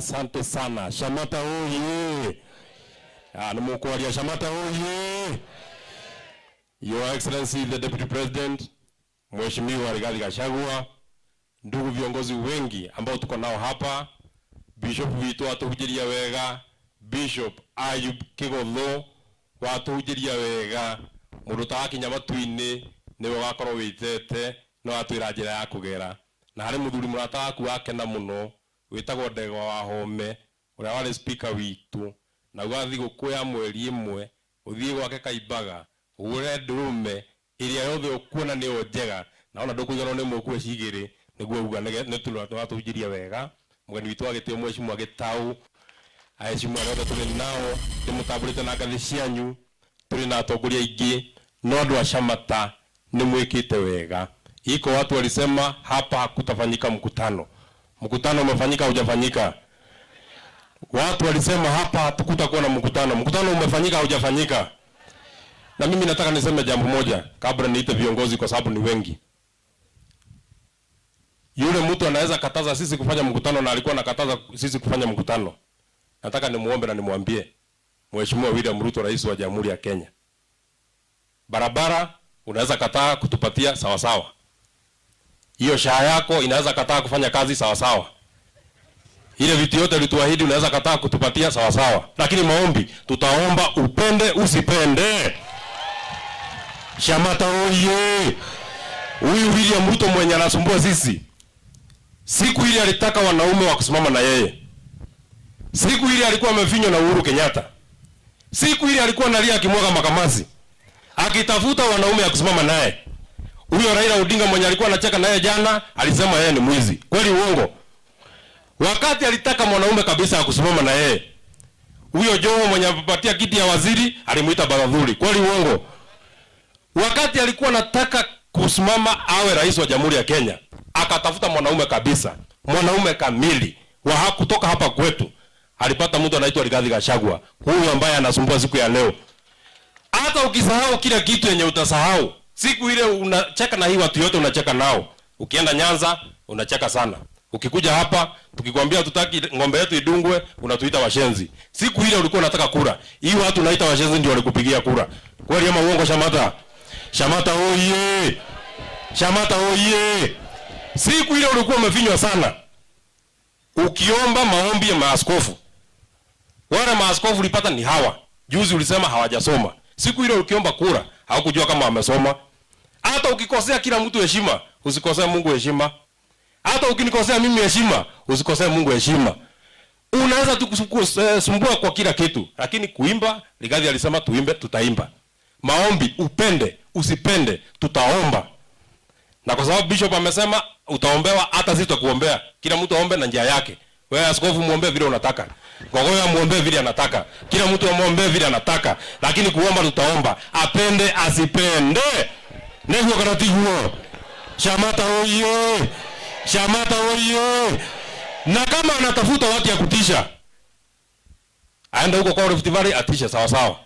Asante sana. Shamata oye! Nĩ mũkwaria. Shamata oye! Your Excellency the Deputy President, Mheshimiwa Rigathi Gachagua, ndugu viongozi wengi ambao tuko nao hapa, Bishop witũ atuhunjĩria wega, Bishop Ayub Kigotho watuhunjĩria wega, mũndũ ũtarakinya matu-inĩ nĩwe ũgakorwo wĩtete no atwĩra njĩra ya kũgera. Na harĩ mũthuri mũrata waku wakena mũno wĩtagwo Ndegwa wa Home, ũrĩa warĩ speaker witũ, na uga thigũkũ ya mweri ĩmwe ũthiĩ gwake Kaimbaga ũgũre ndũrũme ĩrĩa yothe ũkuona nĩyo njega, na ona ndũkũiganwo nĩ ĩmwe ũkue cigĩrĩ, nĩguo uga nĩwatũhunjĩria wega. Mũgeni witũ wa gĩtĩo Mheshimiwa Gĩtaũ, aheshimiwa arĩa othe tũrĩ nao, ndĩmũtambũrĩte na ngathĩ cianyu, tũrĩ na atongoria aingĩ, no andũ a Shamata nĩ mwĩkĩte wega. Iko watu walisema hapa hakutafanyika mkutano. Mkutano umefanyika, hujafanyika? Watu walisema hapa hatukutakuwa na mkutano. Mkutano umefanyika, hujafanyika? Na mimi nataka niseme jambo moja kabla niite viongozi, kwa sababu ni wengi. Yule mtu anaweza kataza sisi kufanya mkutano na alikuwa anakataza sisi kufanya mkutano. Nataka nimuombe na nimwambie Mheshimiwa William Ruto, Rais wa Jamhuri ya Kenya, barabara unaweza kataa kutupatia sawa sawa. Hiyo SHA yako inaweza kataa kufanya kazi sawa sawa. Ile vitu yote ulituahidi unaweza kataa kutupatia sawa sawa. Lakini maombi tutaomba, upende usipende. Shamata oye! Huyu William Ruto mwenye anasumbua sisi, siku ile alitaka wanaume wa kusimama na yeye. Siku ile alikuwa amefinywa na Uhuru Kenyatta. Siku ile alikuwa analia akimwaga makamasi, akitafuta wanaume ya kusimama naye. Huyo Raila Odinga mwenye alikuwa anacheka naye jana alisema yeye ni mwizi. Kweli uongo? Wakati alitaka mwanaume kabisa akusimama na yeye, huyo Joho mwenye apatia kiti ya waziri alimuita baradhuli. Kweli uongo? Wakati alikuwa anataka kusimama awe rais wa Jamhuri ya Kenya, akatafuta mwanaume kabisa, mwanaume kamili wa kutoka hapa kwetu. Alipata mtu anaitwa Rigathi Gachagua, huyu ambaye anasumbua siku ya leo. Hata ukisahau kila kitu yenye utasahau, siku ile unacheka na hii watu yote unacheka nao. Ukienda Nyanza unacheka sana. Ukikuja hapa tukikwambia tutaki ng'ombe yetu idungwe, unatuita washenzi. Siku ile ulikuwa unataka kura, hii watu unaita washenzi ndio walikupigia kura. Kweli ama uongo? Shamata, Shamata oye! Shamata oye! Siku ile ulikuwa umefinywa sana, ukiomba maombi ya maaskofu. Wale maaskofu ulipata ni hawa. Juzi ulisema hawajasoma. Siku ile ukiomba kura hawakujua kama wamesoma. Hata ukikosea kila mtu heshima, usikosee Mungu heshima. Hata ukinikosea mimi heshima, usikosee Mungu heshima. Unaweza tu kusumbua kwa kila kitu, lakini kuimba, Rigathi alisema tuimbe, tutaimba. Maombi, upende usipende, tutaomba. Na kwa sababu bishop amesema utaombewa, hata sisi tutakuombea. Kila mtu aombe na njia yake. Wewe askofu muombe vile unataka. Gogoya muombe vile anataka. Kila mtu amuombe vile anataka. Lakini kuomba tutaomba. Apende asipende. Niguo kana tiguo? Shamata oye! Shamata oye! Na kama anatafuta watu ya kutisha, aende huko kwa Rift Valley atishe sawa sawa.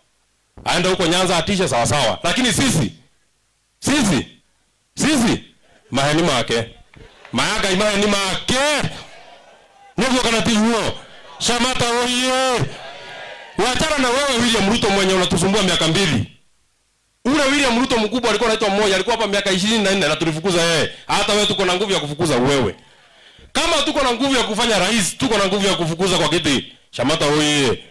Aende huko Nyanza atishe sawa sawa. Lakini sisi maheni make. Mayaga maheni make. Niguo kana tiguo? Shamata oye! Wachana na wewe William Ruto mwenye unatusumbua miaka 2. Ule William Ruto mkubwa alikuwa anaitwa Moi, alikuwa hapa miaka 24 na tulifukuza yeye. Hata wewe tuko na nguvu ya kufukuza wewe. Kama tuko na nguvu ya kufanya rais, tuko na nguvu ya kufukuza kwa kiti. Shamata oye!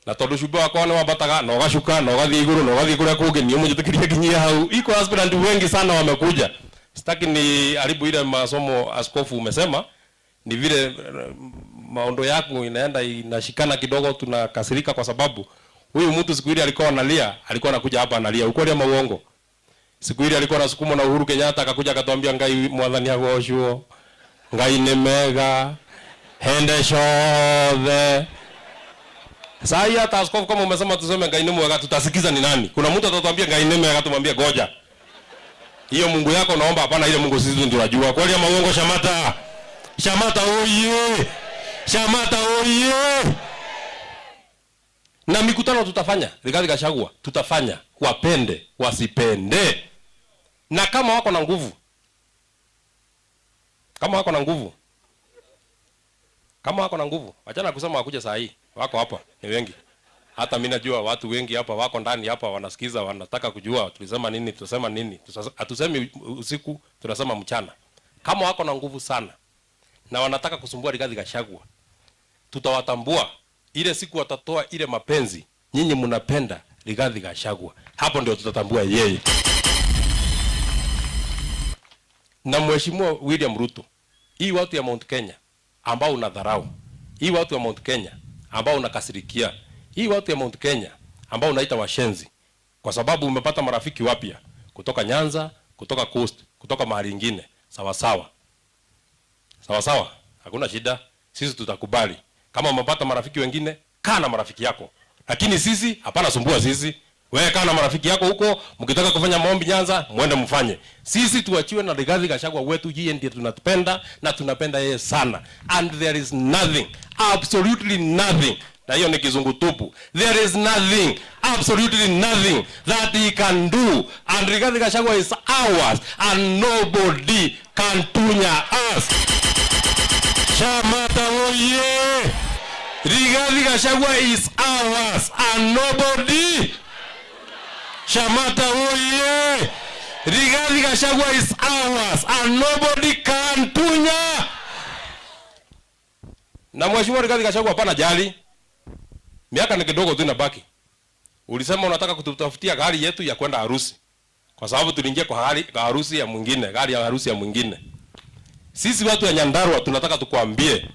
Na tondu cumbĩ wakwa nĩ wambataga na ũgacuka na ũgathiĩ igũrũ na ũgathiĩ kũrĩa kũngĩ, niĩ mũnjĩtĩkĩrie nginyie hau. Iko aspirant wengi sana wamekuja. Sitaki ni haribu ile masomo askofu umesema, ni vile maondo yako inaenda inashikana kidogo, tunakasirika kwa sababu huyu mtu siku ile alikuwa analia, alikuwa anakuja hapa analia. Ukweli ama uongo? Siku ile alikuwa anasukumwa na Uhuru Kenyatta, akakuja akatuambia Ngai mwathani agocwo, Ngai ni mega, hende ciothe. Sasa hii hata askofu kama umesema tuseme Ngai ni mwega, tutasikiza ni nani? Kuna mtu atatuambia Ngai ni mwega, tumwambie goja. Hiyo Mungu yako naomba, hapana ile Mungu sisi ndio tunajua. Kweli ama uongo? Shamata? Shamata oye! Shamata oye! Na mikutano tutafanya, Rigathi Gachagua tutafanya, wapende wasipende. Na kama wako na nguvu, kama wako na nguvu, Kama wako na nguvu, achana kusema wakuja saa hii, wako hapa ni wengi. Hata mimi najua watu wengi hapa wako ndani hapa wanasikiza, wanataka kujua tulisema nini, tusema nini. Hatusemi usiku, tunasema mchana. Kama wako na nguvu sana na wanataka kusumbua Rigathi Gachagua, tutawatambua ile siku watatoa ile mapenzi nyinyi mnapenda Rigathi Gachagua, hapo ndio tutatambua yeye. Na Mheshimiwa William Ruto, hii watu ya Mount Kenya ambao unadharau, hii watu ya Mount Kenya ambao unakasirikia, hii watu ya Mount Kenya ambao unaita washenzi, kwa sababu umepata marafiki wapya kutoka Nyanza, kutoka Coast, kutoka mahali ingine. Sawa sawa, sawa sawa, hakuna shida, sisi tutakubali. Kama umepata marafiki wengine, kaa na marafiki yako, lakini sisi hapana, sumbua sisi. Wewe kaa na marafiki yako huko, mkitaka kufanya maombi Nyanza, muende mfanye. Sisi tuachiwe na Rigathi Gachagua wetu, yeye ndiye tunatupenda na tunapenda yeye sana. And there is nothing, absolutely nothing, na hiyo ni kizungu tupu. There is nothing, absolutely nothing that he can do. And Rigathi Gachagua is ours and nobody can tunya us. Shamata oye! Rigathi Gachagua is ours and nobody. Shamata oye! Rigathi Gachagua is ours and nobody can tunya. Na Mheshimiwa Rigathi Gachagua, hapana jali. Miaka ni kidogo tu inabaki. Ulisema unataka kututafutia gari yetu ya kwenda harusi, kwa sababu tuliingia kwa gari kwa harusi ya mwingine, gari ya harusi ya mwingine. Sisi watu ya Nyandarua tunataka tukwambie,